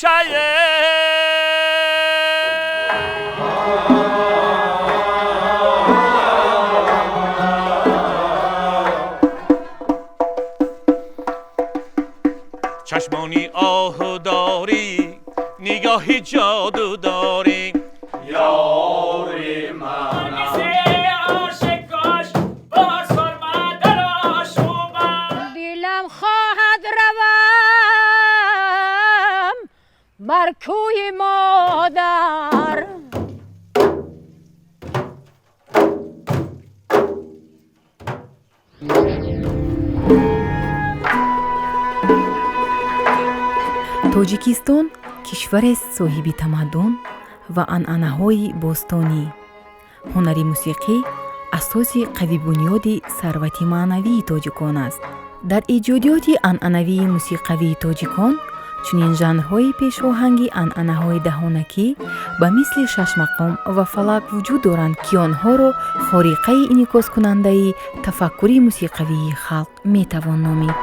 شیه. چشمانی آهو داری، نگاهی جادو داری، یاری من دلم خواهد روم بر کوی مادر. Тоҷикистон кишварест соҳиби тамаддун ва анъанаҳои бостонӣ. Ҳунари мусиқӣ асоси қавибунёди сарвати маънавии тоҷикон аст. Дар эҷодиёти анъанавии мусиқавии тоҷикон чунин жанрҳои пешоҳанги анъанаҳои даҳонакӣ ба мисли шашмақом ва фалак вуҷуд доранд, ки онҳоро хориқаи инъикоскунандаи тафаккури мусиқавии халқ метавон номид.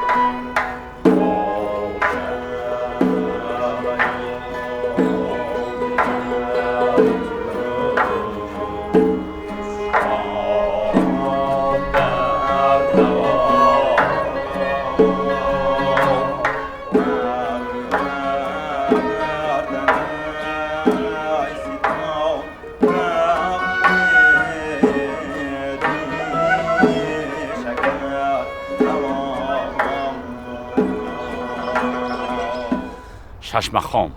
Шашмақом.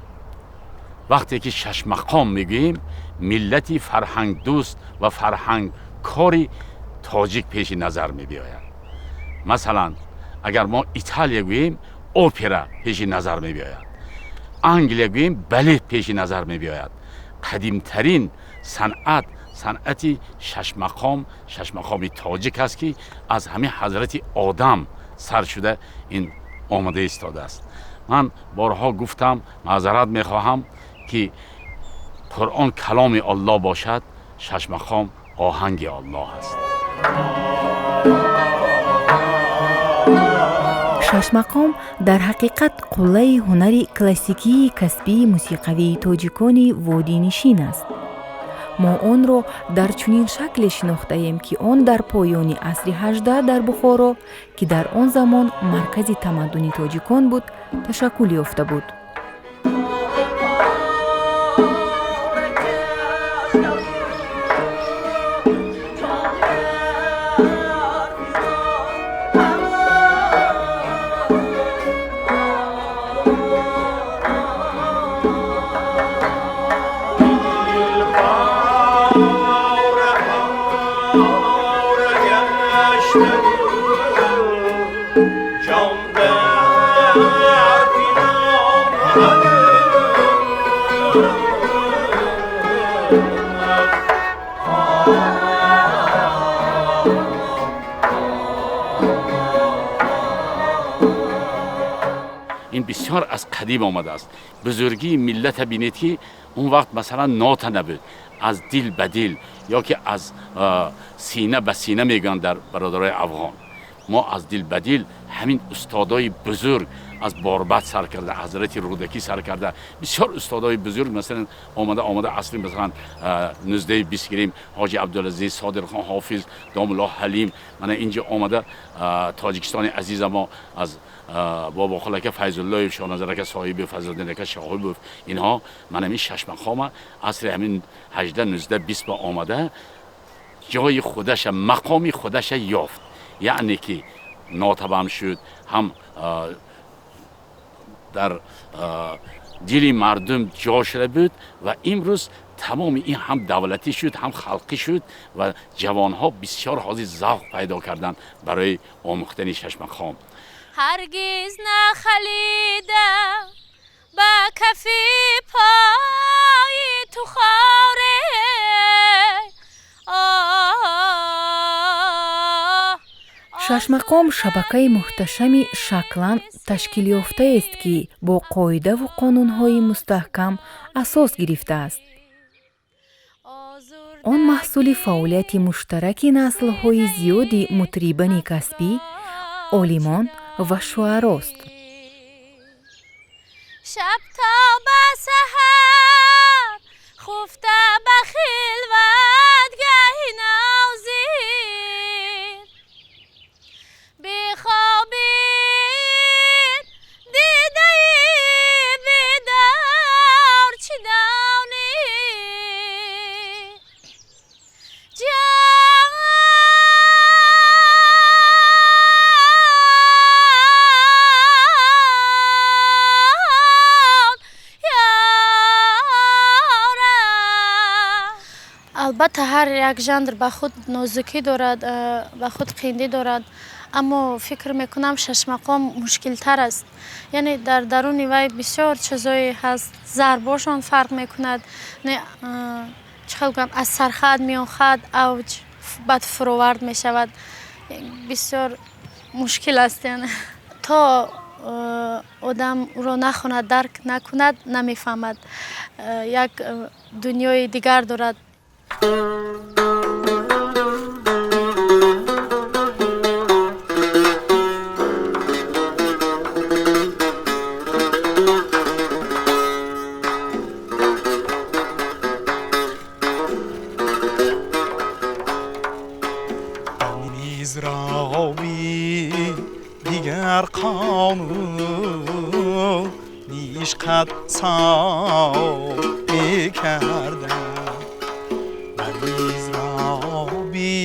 Вақте ки шашмақом мегӯем, миллати фарҳангдӯст ва фарҳангкори тоҷик пеши назар мебиёяд. Масалан, агар мо Италия гӯем, опера пеши назар мебиёяд. Англия гӯем, балет пеши назар мебиёяд. Қадимтарин санъат санъати шашмақом, шашмақоми тоҷик аст, ки аз ҳамин ҳазрати Одам сар шуда ин омода истодааст. Ман борҳо гуфтам, маъзарат мехоҳам, ки Қуръон каломи Аллоҳ бошад, шашмақом оҳанги Аллоҳ аст. Шашмақом дар ҳақиқат қуллаи ҳунари классикии касбии мусиқавии тоҷикони водинишин аст. Мо онро дар чунин шакле шинохтаем, ки он дар поёни асри 18 дар Бухоро, ки дар он замон маркази тамаддуни тоҷикон буд, ташаккул ёфта буд. Ин бисёр аз қадим омадааст. Бузургии миллата бинед, ки он вақт масалан нота набуд, аз дил ба дил ё ки аз сина ба сина мегӯянд дар бародарои афғон. Мо аз дил ба дил ҳамин устодои бузург аз Борбад сар карда, ҳазрати Рӯдакӣ сар карда, бисёр устодои бузург масалан омада асри масалан 19-20 гирем, Ҳоҷи Абдулазиз, Содирхон Ҳофиз, Домулло Ҳалим, мана инҷо омада Тоҷикистони азиза мо аз Бобохул ака Файзуллоев, Шоҳназар ака Соҳибов, Фазлиддин ака Шоҳибов, инҳо мана ҳамин шашмақома асри ҳамин 18, 19, 20 ба омада ҷои худаша, мақоми худаша ёфт. Яъне ки нотабам шуд, ҳам дар дили мардум ҷо шуда буд ва имрӯз тамоми ин ҳам давлатӣ шуд, ҳам халқӣ шуд ва ҷавонҳо бисёр ҳозир завқ пайдо карданд барои омӯхтани шашмақом. Ҳаргиз нахалидам ба кафи пои ту хоре. Шашмақом шабакаи муҳташами шаклан ташкилёфтаест, ки бо қоидаву қонунҳои мустаҳкам асос гирифтааст. Он маҳсули фаъолияти муштараки наслҳои зиёди мутрибани касбӣ, олимон ва шуарост. Шаб то ба саҳар хуфта ба хилватгаҳи навзир. Бихобид дидаи бедор чӣ донӣ, ҷон ёра. Албатта, ҳар як жанр ба худ нозукӣ дорад, ба худ қиндӣ дорад, аммо фикр мекунам, шашмақом мушкилтар аст. Яъне дар даруни вай бисёр чизое ҳаст, зарбошон фарқ мекунад, не, чӣ хел гӯям, аз сархат, миёнхат, авҷ, баъд фуровард мешавад. Бисёр мушкил аст, яъне то одам ӯро нахонад, дарк накунад, намефаҳмад. Як дунёи дигар дорад. Мизроби дигар қонун нишқат соб мекардам, бар мизроби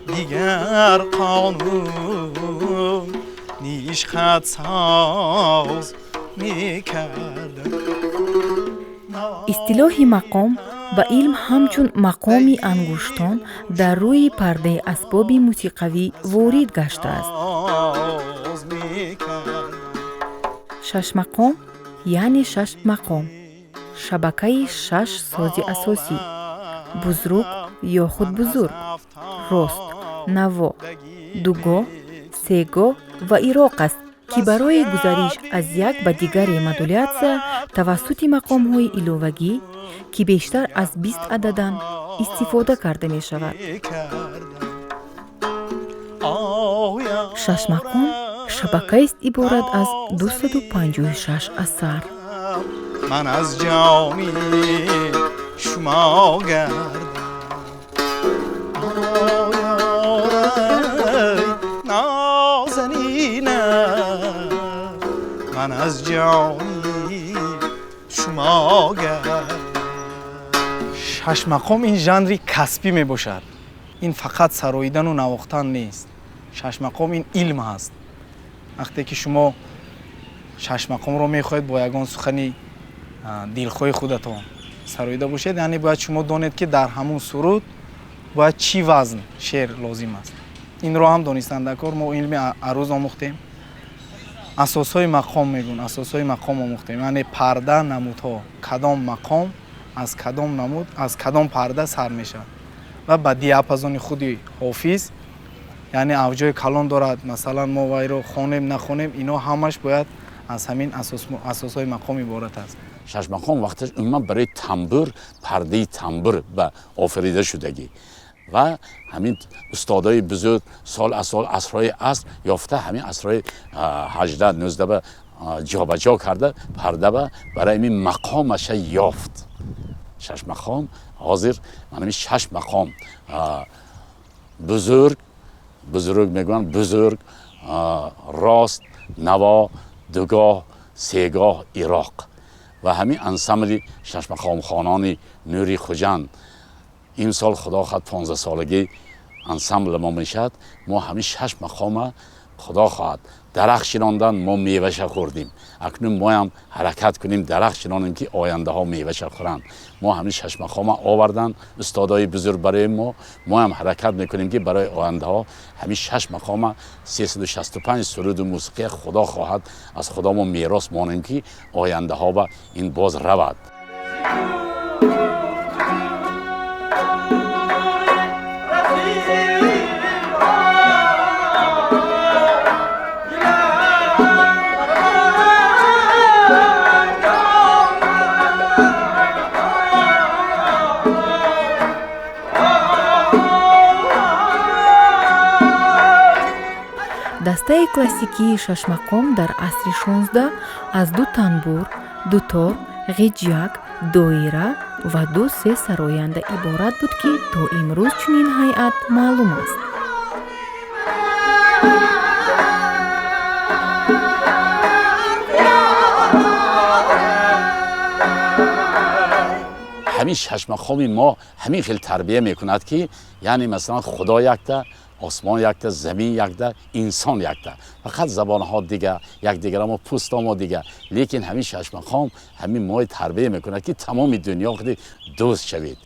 дигар қонун нишқат соз мекардам. Истилоҳи мақом ба илм ҳамчун мақоми ангуштон дар рӯи пардаи асбоби мусиқавӣ ворид гаштааст. Соз мекардам. Шашмақом, яъне шаш мақом, шабакаи шаш сози асосӣ: бузруг ё худ бузург, рост, наво, дугоҳ, сегоҳ ва ироқ аст, ки барои гузариш аз як ба дигаре модулятсия тавассути мақомҳои иловагӣ, ки бештар аз 20 ададанд, истифода карда мешавад. Шашмақом шабакаест иборат аз 256 асар. Ман аз ҷони шумо гардам, нозанинам, ман аз ҷони шумо гардам. Шашмақом ин жанри касбӣ мебошад. Ин фақат сароидану навохтан нест. Шашмақом ин илм ҳаст. Вақте ки шумо шашмақомро мехоҳед бо ягон сухани дилхоҳи худатон сароида бошед, яъне бояд шумо донед, ки дар ҳамун суруд бояд чӣ вазн шеър лозим аст. Инро ҳам донистан дар кор. Мо илми аруз омӯхтем, асосҳои мақом мегӯн, асосҳои мақом омӯхтем, яъне парда, намудҳо, кадом мақом аз кадом намуд, аз кадом парда сар мешавад ва ба диапазони худи ҳофиз, яъне авҷои калон дорад. Масалан, мо вайро хонем, нахонем, ино ҳамаш бояд аз ҳамин асосҳои мақом иборат аст. Шашмақом вақташ умуман барои тамбур, пардаи тамбур ба офарида шудагӣ ва ҳамин устодои бузург сол аз сол асрҳои аср ёфта, ҳамин асрҳои 18, 19 ба ҷобаҷо карда, парда ба барои ҳамин мақомаша ёфт. Шашмақом ҳозир ҳамин шаш мақом: бузург, бузург мегӯянд, бузург, рост, наво, дугоҳ, сегоҳ, ироқ. Ва ҳамин ансамбли шашмақомхонони Нури Хуҷанд имсол, худо хоҳад, 15-солагӣ ансамбли мо мешавад. Мо ҳамин шаш мақома, худо хоҳад, дарахт шинондан, мо меваша хӯрдем. Акнун моям ҳаракат кунем, дарахт шинонем, ки ояндаҳо меваша хӯранд. Мо ҳамин шаш мақома овардан устодои бузург барои мо. Моям ҳаракат мекунем, ки барои ояндаҳо ҳамин шаш мақома, 365 суруду мусиқия, худо хоҳад, аз худо мо мерос монем, ки ояндаҳо ба ин боз равад. Дастаи классикии шашмақом дар асри 16 аз ду танбур, дутор, ғиҷҷак, доира ва ду-се сароянда иборат буд, ки то имрӯз чунин ҳайат маълум аст. Ҳамин шашмақоми мо ҳамин хел тарбия мекунад, ки яъне масалан худо якта, осмон якта, замин якта, инсон якта, фақат забонҳо дига, якдигарамо пӯстомо дига, лекин ҳамин шашмақом ҳамин мои тарбия мекунад, ки тамоми дунё худи дӯст шавед.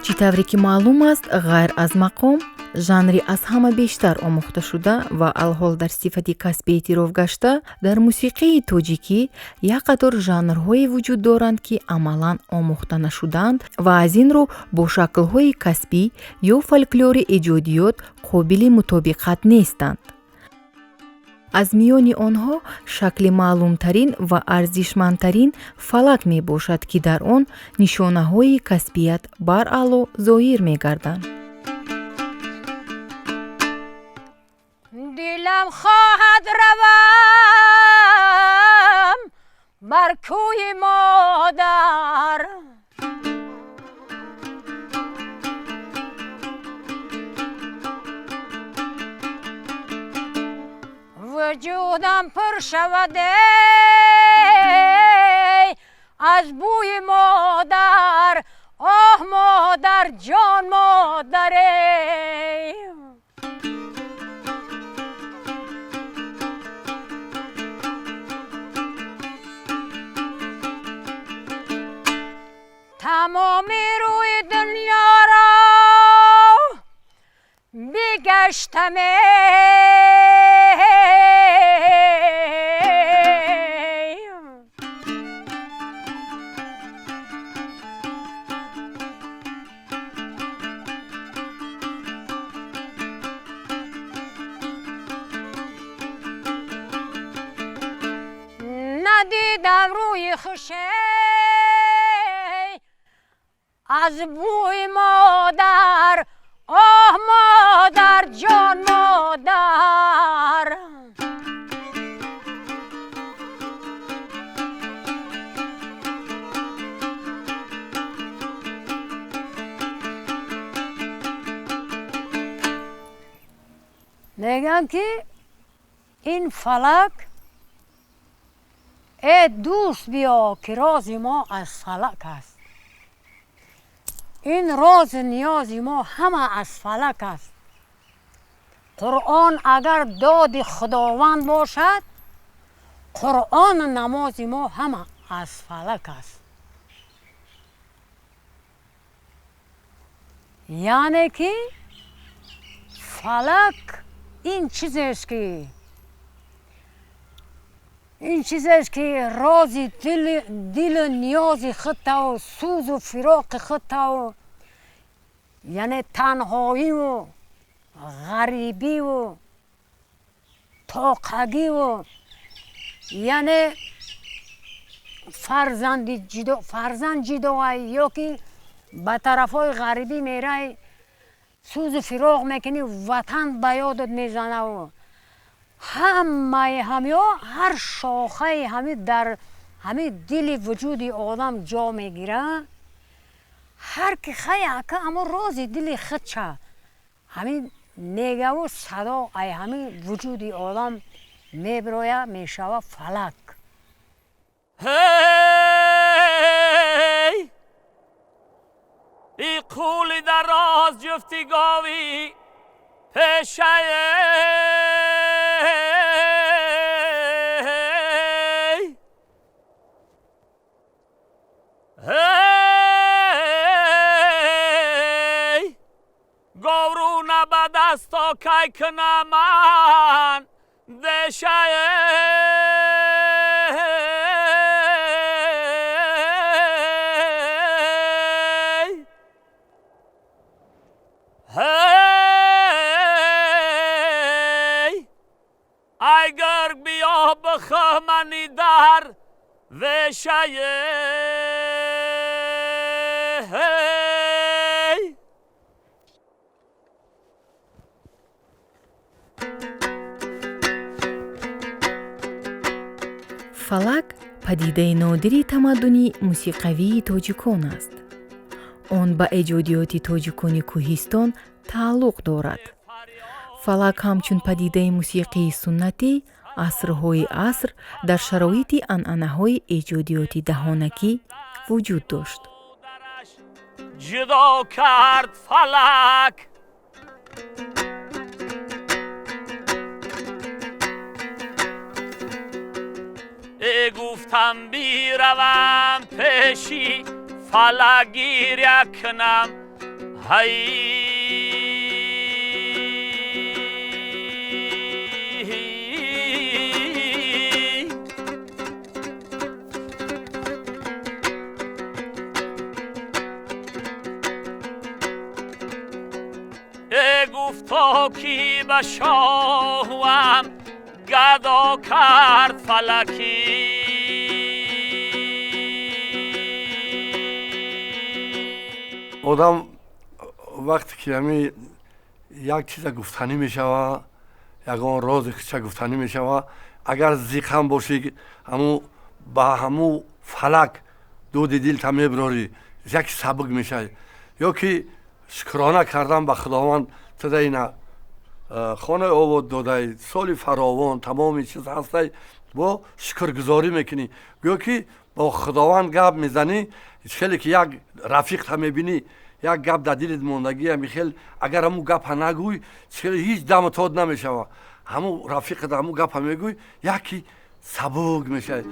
Чӣ тавре ки маълум аст, ғайр аз мақом, жанри аз ҳама бештар омӯхташуда ва алҳол дар сифати касби эътироф гашта, дар мусиқии тоҷикӣ як қатор жанрҳое вуҷуд доранд, ки амалан омӯхта нашудаанд ва аз ин рӯ бо шаклҳои касбӣ ё фольклори эҷодиёт қобили мутобиқат нестанд. Аз миёни онҳо шакли маълумтарин ва арзишмандтарин фалак мебошад, ки дар он нишонаҳои касбият баръало зоҳир мегарданд. Дилам хоҳад равам бар кӯи модар, вуҷудам пур шавад аз бӯи модар, оҳ модар, ҷон модаре. Тамоми рӯи дунёро бигаштам, надидам рӯи хуше аз бӯи модар, оҳ модар, ҷон модар. Мегӯям, ки ин фалак, э дӯст, биё, ки рози мо аз фалак аст, ин розу ниёзи мо ҳама аз фалак аст. Қуръон агар доди худованд бошад, қуръону намози мо ҳама аз фалак аст. Яъне ки фалак ин чизест, ки рози дилу ниёзи худтаву сӯзу фироқи худтаву, яъне танҳоиву ғарибиву тоқагиву, яъне фарзанд ҷудоай ё ки ба тарафҳои ғарибӣ мерай, сӯзу фироқ мекунӣ, ватан ба ёдат мезанаву ҳамаи ҳамиҳо, ҳар шохаи ҳами дар ҳами дили вуҷуди одам ҷо мегирад. Ҳар ки хай ака амо рози дили худча ҳамин мегаву садо ай ҳамин вуҷуди одам мебироя, мешава фалак. Ҳей, и қули дароз ҷуфти гови пешае, ҳей, говруна ба дасто кай кунаман دشای هی ای گرگ بیا بخمنی در وشای هی. Фалак падидаи нодири тамаддуни мусиқавии тоҷикон аст. Он ба эҷодиёти тоҷикони кӯҳистон тааллуқ дорад. Фалак ҳамчун падидаи мусиқии суннатӣ асрҳои аср дар шароити анъанаҳои эҷодиёти даҳонакӣ вуҷуд дошт. Ҷудо кард фалак. Э гуфтам биравам пеши фалак гиря кунам ҳай. Э гуфто ки ба шоҳам гадо кард фалакӣ. Одам вақте ки ҳами як чиза гуфтанӣ мешава, ягон розе ча гуфтанӣ мешава, агар зиқам бошӣ, ҳаму ба ҳаму фалак дуди дилта мебирорӣ, яки сабук мешавӣ. Ё ки шукрона кардан ба Худованд тада ина хонаи обод додай, соли фаровон, тамоми чиз ҳастай, бо шукргузорӣ мекунӣ. Гӯё ки бо Худованд гап мезанӣ, хеле ки як рафиқта мебинӣ, як гап дар дилит мондагия, михел агар ҳамун гапа нагӯй, хеле ҳеҷ даму тод намешава. Ҳамун рафиқата ҳамун гапа мегӯй, яки сабук мешавӣ.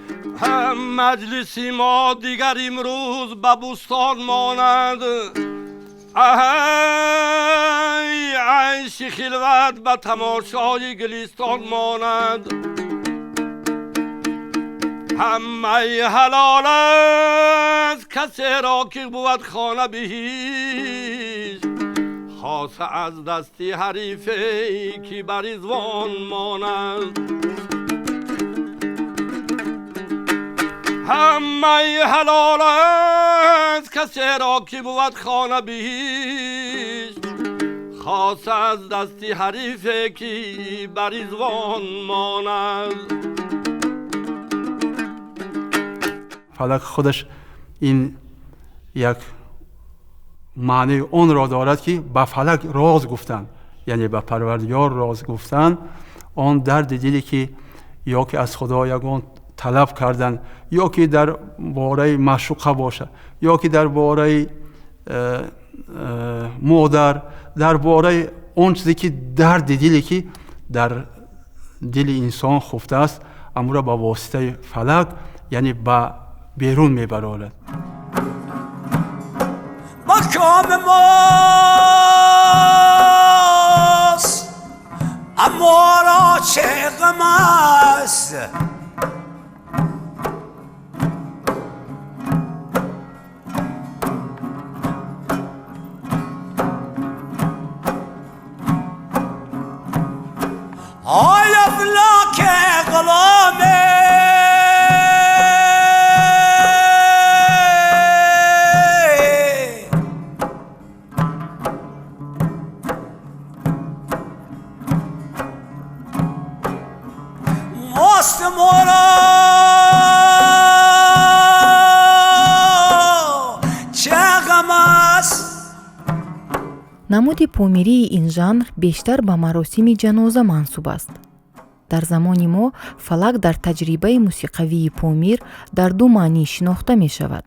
Ҳам маҷлиси мо дигар имрӯз ба бӯстон монанд. Ай айши хилват ба тамошои гулистон монанд. Ҳамаи ҳалол аст касеро ки бувад хона биҳишт, хоса аз дасти ҳарифе ки ба ризвон монанд. Ҳамаи ҳалол аст касеро ки бувад хона биҳишт, хоса аз дасти ҳарифе ки ба ризвон монанд. Фалак худаш ин як маънии онро дорад ки ба фалак роз гуфтан, яъне ба Парвардигор роз гуфтан, он дарди диле ки ё ки аз Худо ягон талаб кардан, ё ки дар бораи маъшуқа бошад, ё ки дар бораи модар, дар бораи он чизе ки дарди диле ки дар дили инсон хуфтааст, амро ба воситаи фалак, яъне ба берун мебарорад. Ба коми мост, аммо ро чӣ ғам аст. آی افلاک غلامه ماست مارا چه غم است. Намуди помирии ин жанр бештар ба маросими ҷаноза мансуб аст. Дар замони мо фалак дар таҷрибаи мусиқавии Помир дар ду маънӣ шинохта мешавад.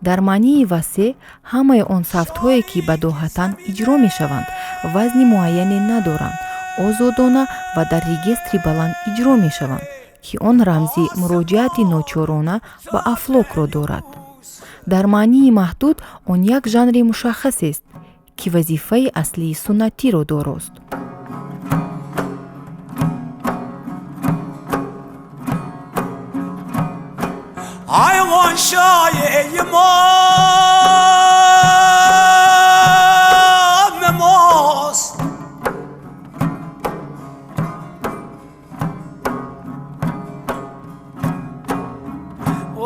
Дар маънии васеъ ҳамаи он савтҳое, ки ба доҳатан иҷро мешаванд, вазни муайяне надоранд, озодона ва дар регистри баланд иҷро мешаванд, ки он рамзи муроҷиати ночорона ба афлокро дорад. Дар маънии маҳдуд он як жанри мушаххасест, ки вазифаи аслии суннатиро дорост. Hayvan şayi imam most. O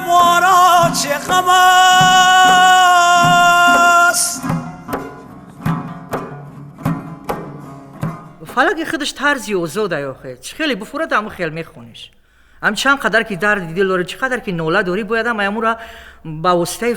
mora چه غم است. Фалак худаш тарзи озода охе чӣ хеле буфурад, ҳаму хел мехониш. Ҳам чанд қадар ки дарди дил дорӣ, чӣ қадар ки нола дорӣ, бояд ҳам амура ба воситаи,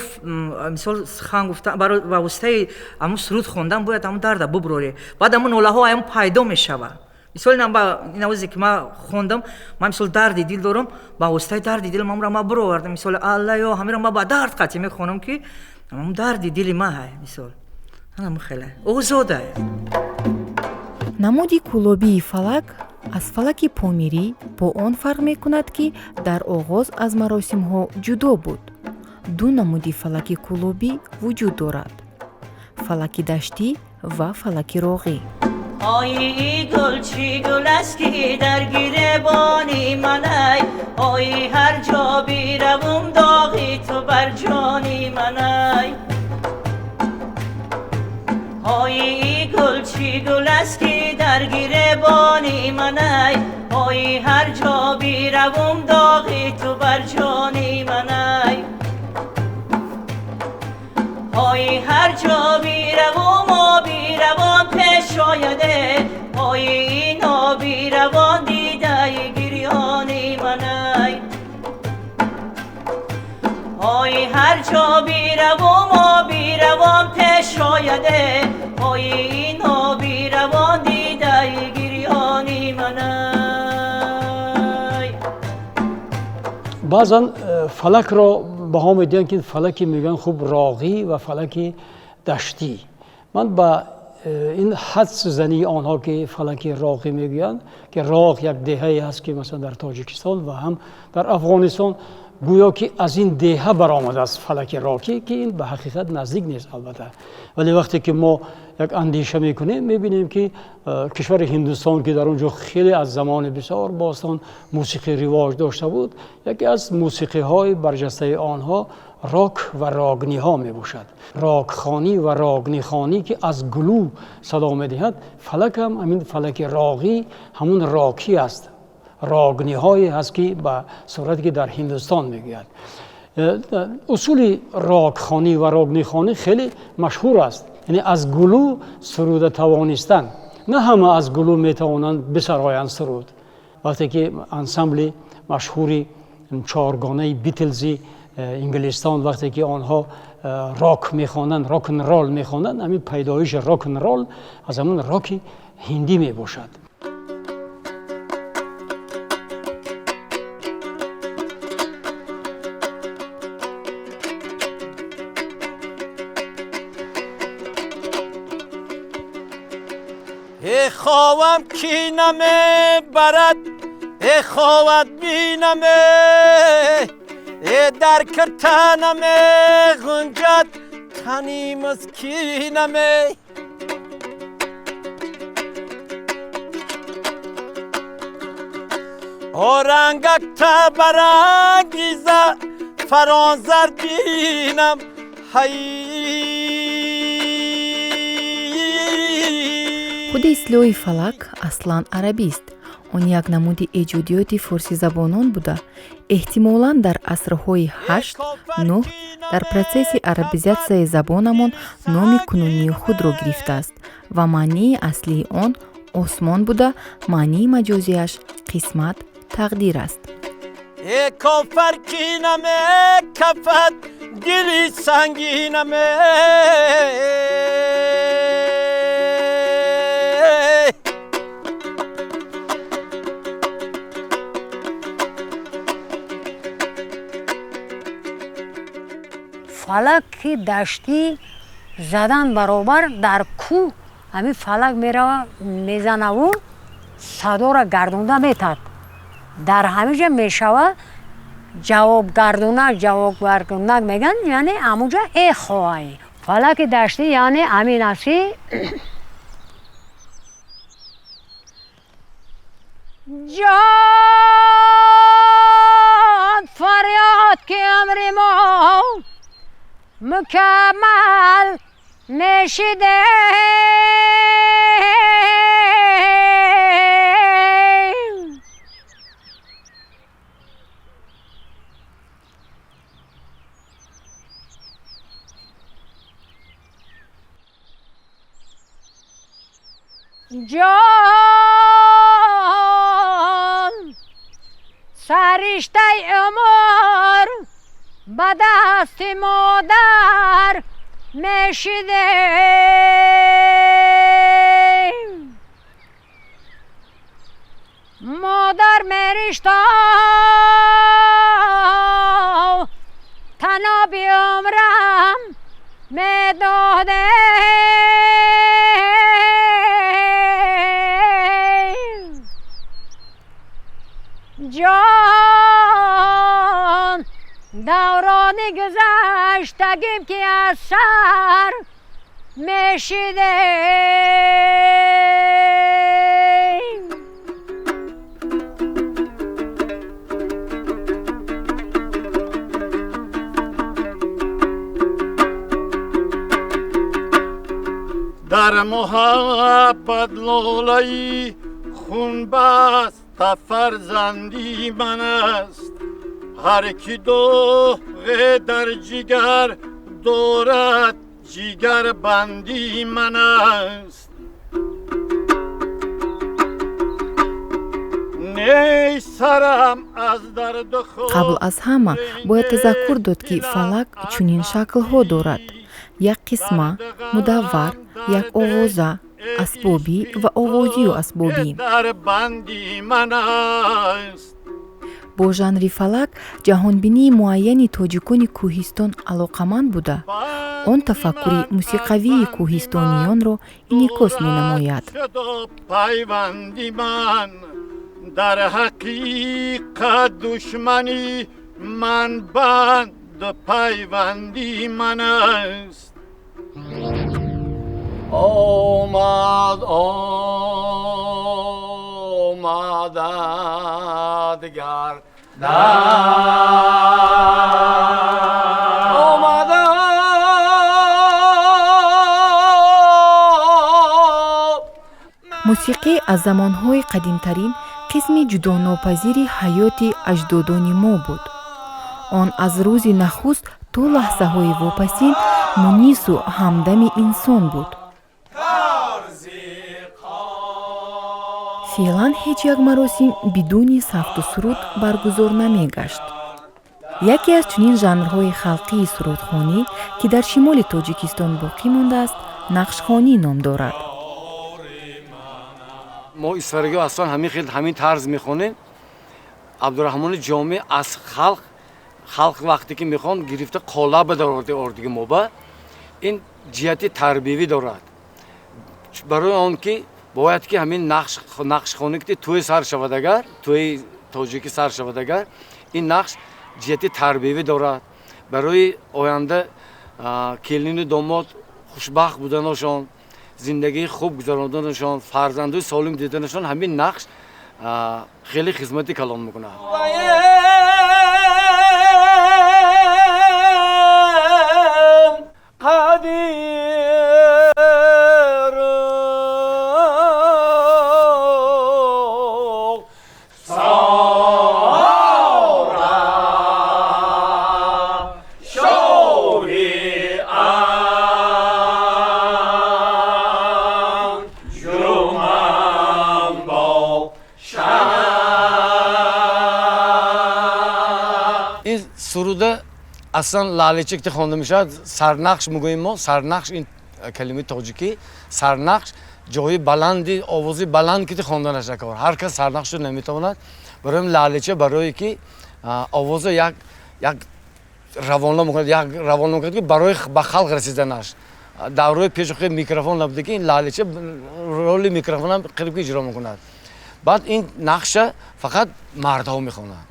мисол, сухан гуфтан, ба воситаи ҳамун суруд хондан бояд ҳамун дарда буброрӣ. Баъд ҳамун нолаҳо ҳам пайдо мешавад. Мисол, инавозе ки ман хондам, ман, мисол, дарди дил дорам, ба воситаи дарди дилам ҳамура ман бировардам. Мисол, аллаё, ҳамира ман ба дард қатъи мехонам, ки ҳамун дарди дили ман ҳай. Мисол, ҳамун хеле озода. Намуди кӯлобии фалак аз фалаки помирӣ бо он фарқ мекунад, ки дар оғоз аз маросимҳо ҷудо буд. Ду намуди фалаки кӯлобӣ вуҷуд дорад: фалаки даштӣ ва фалаки роғӣ. Ой гул, чӣ гул аст, ки дар гиребони манай, ой, ҳар ҷо биравум, доғи ту бар ҷони манай. Ой гул, чӣ гул аст, ки дар гиребони манай, ой, ҳар ҷо биравум, доғи ту бар ҷони манай. Ой, ҳар ҷо биравум, обиравон пеш ояде, ой, ин обиравон дидаи гирёни манай. Ой, ҳар ҷо биравум, обиравон пеш ояде, ой, ин обиравон дидаи гирёни манай. Баъзан фалакро баҳо медиҳанд, ки фалаки мегӯянд хуб роғӣ ва фалаки даштӣ. Ман ба ин ҳадсзании онҳо, ки фалаки роғӣ мегӯянд, ки роғ як деҳае ҳаст, ки масалан дар Тоҷикистон ва ҳам дар Афғонистон, гӯё ки аз ин деҳа баромадааст фалаки роқӣ, ки ин ба ҳақиқат наздик нест албатта. Вале вақте ки мо як андеша мекунем, мебинем, ки кишвари Ҳиндустон, ки дар он ҷо хеле аз замони бисёр бостон мусиқӣ ривоҷ дошта буд, яке аз мусиқиҳои барҷастаи онҳо рок ва рогниҳо мебошад. Рокхонӣ ва рогнихонӣ, ки аз гулӯ садо медиҳад. Фалак ҳам ҳамин фалаки роғӣ ҳамун рокӣ аст, рогниҳое ҳаст, ки ба сурате ки дар Ҳиндустон мегӯяд. Усули рокхонӣ ва рогнихонӣ хеле машҳур аст, яъне аз гулӯ суруда тавонистан. На ҳама аз гулӯ метавонанд бисароянд суруд. Вақте ки ансамбли машҳури чоргонаи Битлзи Инглистон, вақте ки онҳо рок мехонанд, рок-н-рол мехонанд, ҳамин пайдоиши рок-н-рол аз ҳамон роки ҳиндӣ мебошад. خواهم کی نمیبرد، ای خواهد بینمه، ای در کرتنم غنجد تنی مسکینمه. اورنگک تا برانگیزه فرانزر بینم هی. Худи истилоҳи фалак аслан арабист. Он як намуди эҷодиёти форсизабонон буда, эҳтимолан дар асрҳои 8-9 дар протсесси арабизатсияи забонамон номи кунунии худро гирифтааст ва маънии аслии он осмон буда, маънии маҷозиаш қисмат, тақдир аст. Э кофар ки намекафад, дили сангинаме. Фалаки даштӣ задан баробар дар кӯҳ ҳамин фалак мерава, мезанаву садоро гардонда метад. Дар ҳамин ҷа мешава ҷавобгардонак, ҷавобгардонак мегӯянд, яъне ҳамунҷа эхоҳай. Фалаки даштӣ яъне ҳамин аст, ки ҷон. Мукаммал мешидем. Ҷон сариштаи умр ба дасти модар мешидем. Модар меришта таноби умрам медодем. Ҷон даврони гузаштагим ки аз сар мешидем. Дар муҳаббат лолаи хунбаста фарзанди ман аст. Ҳар ки доғе дар ҷигар дорад ҷигарбанди ман аст. Ней сарам аз дарду худ. Қабл аз ҳама бояд тазаккур дод, ки фалак чунин шаклҳо дорад: як қисма, мудаввар, як овоза, асбобӣ ва овозию асбобӣ. Дар банди ман аст. Бо жанри фалак ҷаҳонбинии муайяни тоҷикони кӯҳистон алоқаманд буда, он тафаккури мусиқавии кӯҳистониёнро инъикос менамояд. Пайванди ман дар ҳақиқат душмани ман банд пайванди ман аст. Омад омадад гардад омада. Мусиқӣ аз замонҳои қадимтарин қисми ҷудонопазири ҳаёти аҷдодони мо буд. Он аз рӯзи нахуст то лаҳзаҳои вопасин мунису ҳамдами инсон буд. Феълан ҳеҷ як маросим бидуни сафту суруд баргузор намегашт. Яке аз чунин жанрҳои халқии сурудхонӣ, ки дар шимоли Тоҷикистон боқӣ мондааст, нақшхонӣ ном дорад. Мо исфарагиҳо аслан ҳамин хел ҳамин тарз мехонем. Абдураҳмони Ҷомӣ аз халқ вақте ки мехонд гирифта қолаба дароварда мо ба ин ҷиҳати тарбиявӣ дорад. Барои он ки бояд ки ҳамин нақшхонӣ ки тӯй сар шавад, агар тӯи тоҷикӣ сар шавад, агар ин нақш ҷиҳати тарбиявӣ дорад. Барои оянда келину домод хушбахт буданашон, зиндагии хуб гузаронданашон, фарзандои солим диданашон ҳамин нақш хеле хизмати калон мекунад. Суруда аслан лалечик ки хонда мешавад, сарнақш мегӯем мо. Сарнақш ин калимаи тоҷикӣ, сарнақш ҷои баланди овози баланд ки хонданаш накор. Ҳар кас сарнақшро наметавонад. Барои лалеча, барое ки овоза як равона мекунад, як равона мекунад ки барои ба халқ расиданаш. Давраи пешохи микрофон набуда ки ин лалеча роли микрофонам қариб ки иҷро мекунад. Баъд ин нақша фақат мардҳо мехонанд.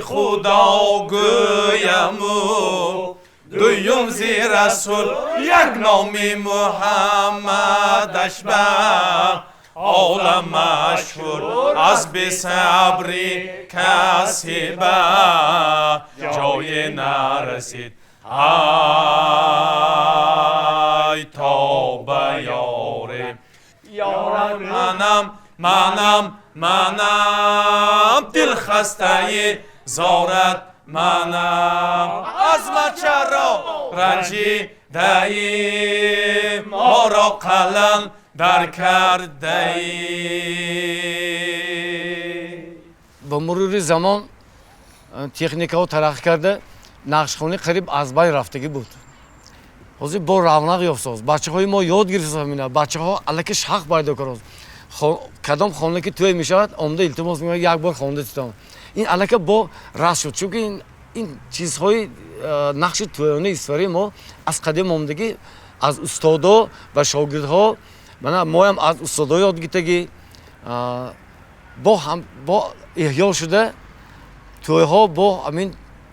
Худо гӯяму дуюм зи Расул як номи Муҳаммадаш ба олам машҳур аз бесабрӣ касе ба ҷое нарасид ай то ба ёре манам манам манам дилхастаи зорат манам аз ма чаро ранҷидаӣ моро қаландар кардаӣ. Ба мурури замон техникаҳо тараққӣ карда нақшхонӣ қариб аз байн рафтагӣ буд. Ҳозир бо равнақ ёфтааст. Бачаҳои мо ёд гирифтааст ҳамина. Бачаҳо аллакай шавқ пайдо кардааст. Кадом хона ки тӯй мешавад, омада илтимос мекунад як бор хонда титам. Ин аллакай бо раст шуд, чунки ин чизҳои нақши тӯёнаи истифораи мо аз қадим омадагӣ аз устодо ва шогирдҳо, мана моям аз устодо ёд гирифтагӣ, бо эҳё шуда тӯйҳо бо ҳамин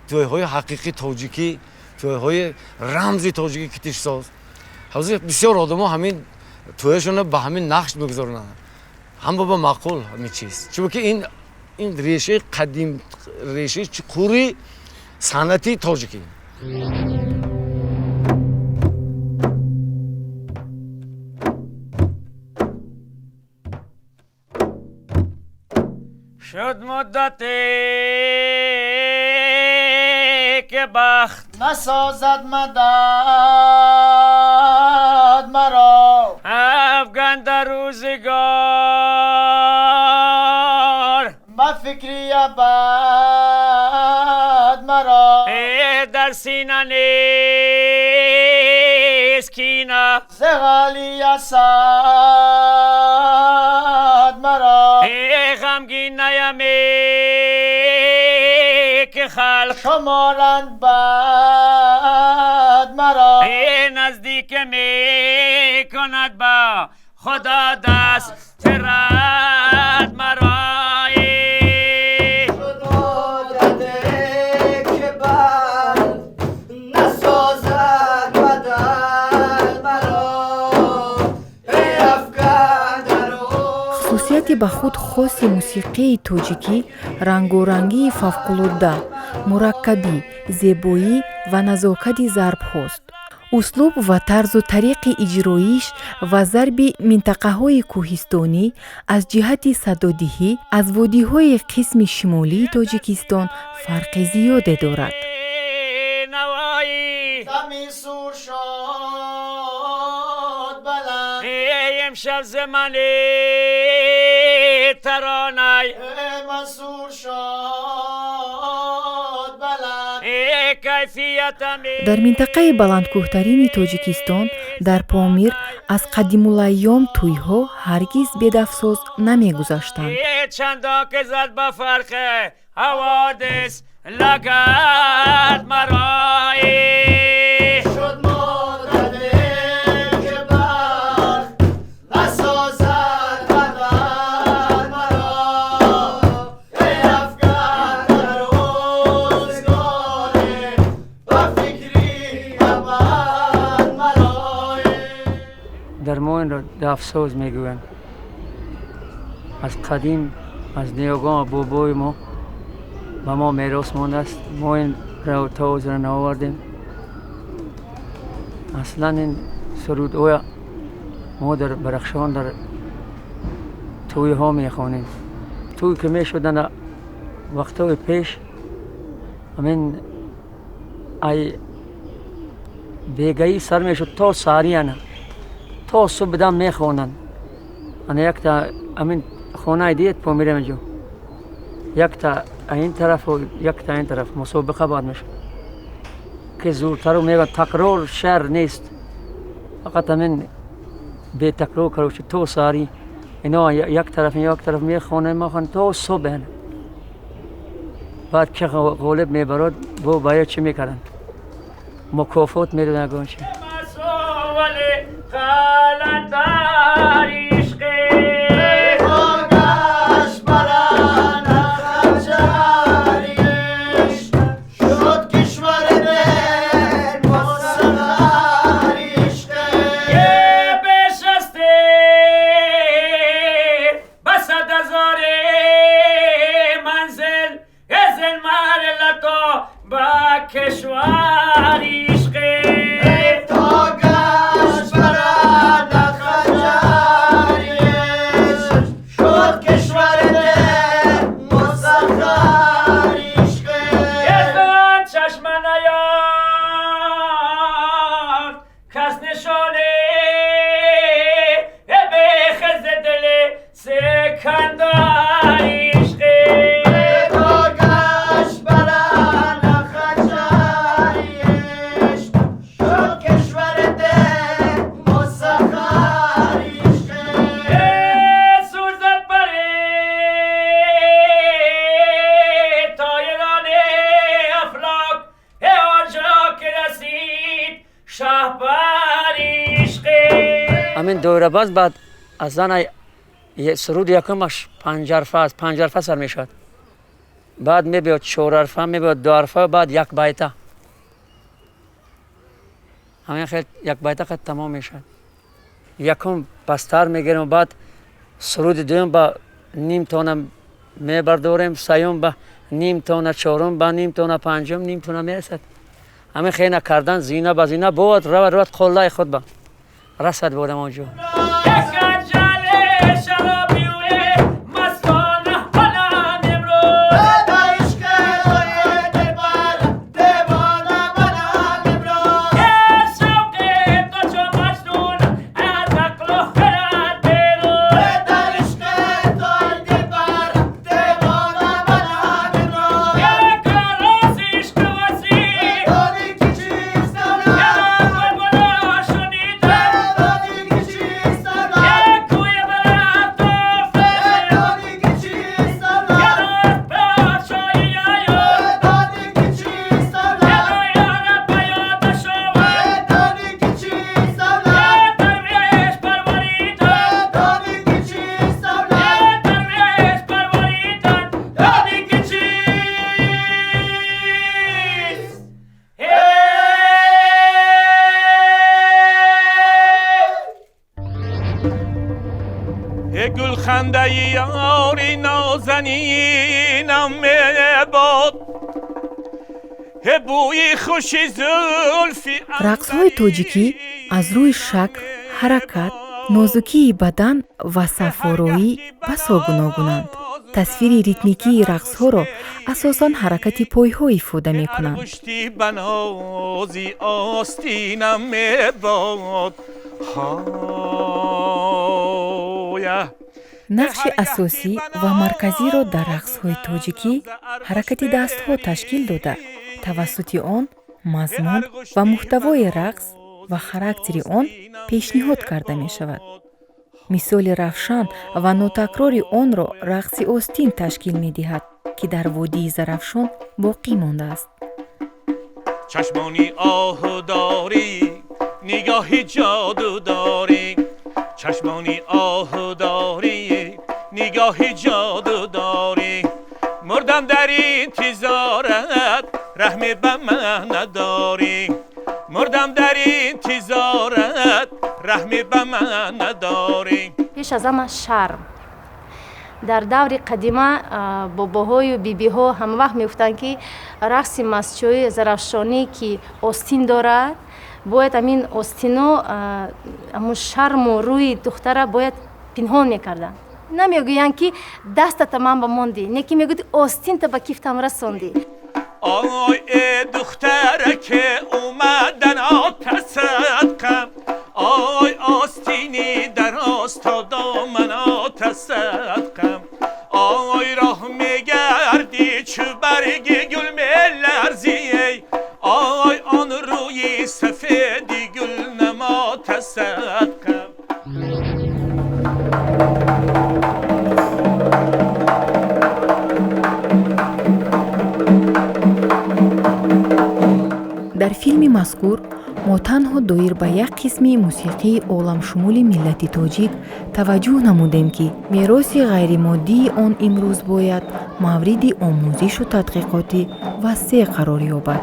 тӯйҳои ҳақиқии тоҷикӣ, тӯйҳои рамзи тоҷикӣ китишсоз. Ҳозир бисёр одамо ҳамин тӯяшонро ба ҳамин нақш мегузаронанд. Ҳам ба маъқул ҳамин чиз. Чунки ин решаи қадим, решаи чуқури санъати тоҷикӣ. Шуд муддате ки бахт насозад мадад маро афганда рӯзгор ба фикри абад маро дар сина нест кина зи ғали асад маро ғамгин наям ки халқ шуморанд бад маро наздик мекунад ба Худо даст рад маро. Хусусияти ба худ хоси мусиқии тоҷикӣ рангорангии фавқулодда, мураккабӣ, зебоӣ ва назокати зарбҳост. Услуб ва тарзу тариқи иҷроиш ва зарби минтақаҳои кӯҳистонӣ аз ҷиҳати садодиҳӣ аз водиҳои қисми шимолии Тоҷикистон фарқи зиёде дорад. امشب ز من ترانه منصور شاد بلند Дар минтақаи баландкӯҳтарини Тоҷикистон дар Помир аз қадимулайём тӯйҳо ҳаргиз бедафсоз намегузаштанд. Чандон ки зад ба фарқи ҳаводис лагад марои дар мо инро дафсоз мегӯянд. Аз қадим аз ниёгон ва бобои мо ба мо мерос мондааст. Мо ин равтозро наовардем. Аслан ин сурудҳоя мо дар Барахшон дар тӯйҳо мехонем. Тӯй ки мешуданд вақтҳои пеш ҳамин ай бегаӣ сар мешуд то саҳарияна то субҳ дам мехонанд. Ана якта ҳамин хонаи дид Помирам инҷо якта ин тарафу якта ин тараф мусобиқа бад мешуд ки зуртару мегӯянд такрор шар нест, фақат ҳамин бетакрор короче то саҳарӣ ино як тараф як тараф мехонанд мехонанд то субҳ. Баъд ки ғолиб мебарод бо бая чӣ мекарданд? Мукофот медоданд ягон чи. قلندر عشقی آگش برند خنجری Раҳбари ишқи. Ҳамин доирабаз баъд аз зана суруди якумаш панҷарфа аст, панҷарфа сар мешавад. Баъд мебиёд чорарфа, мебиёд дуарфа, баъд як байта. Ҳамин хел як байта қад тамом мешавад. Якум пасттар мегирем, баъд суруди дуюм ба ним тона мебардорем, сеюм ба ним тона, чорум ба ним тона, панҷум ним тона мерасад. Ҳамин хела кардан зина ба зина бовад равад равад қуллаи худ ба расад бодам онҷо. Рақсҳои тоҷикӣ аз рӯи шакл, ҳаракат, нозукии бадан ва саффороӣ басо гуногунанд. Тасвири ритмикии рақсҳоро асосан ҳаракати пойҳо ифода мекунанд. Нақши асосӣ ва марказиро дар рақсҳои тоҷикӣ ҳаракати дастҳо ташкил дода, тавассути он мазмун ва муҳтавои рақс ва характери он пешниҳод карда мешавад. Мисоли равшан ва нотакрори онро рақси остин ташкил медиҳад, ки дар водии Зарафшон боқӣ мондааст. Чашмони оҳу дорӣ, нигоҳи ҷоду дорӣ, чашмони оҳу дорӣ, нигоҳи ҷоду дорӣ, мурдам дар интизорат, раҳме ба ман надорӣ, мурдам дар интизорат, раҳме ба ман надорӣ. Пеш аз ҳама шарм. Дар даври қадима бобоҳою бибиҳо ҳамавақт мегуфтанд, ки рақси мастчои зарафшонӣ, ки остин дорад, бояд ҳамин остино ҳамун шарму рӯи духтара бояд пинҳон мекарданд. Намегӯянд, ки дастата ман ба мондӣ, не ки мегӯяд остинта ба кифтам расондӣ. Ой э духтараке омадан отасадқам, ой остини дароз то доман отасадқам, ой роҳ мегардӣ чу барги гул меларзӣ, ой он рӯи сафеди гул намо тасадқам. Дар филми мазкур мо танҳо доир ба як қисми мусиқии оламшумули миллати тоҷик таваҷҷӯҳ намудем, ки мероси ғайримоддии он имрӯз бояд мавриди омӯзишу тадқиқоти васеъ қарор ёбад.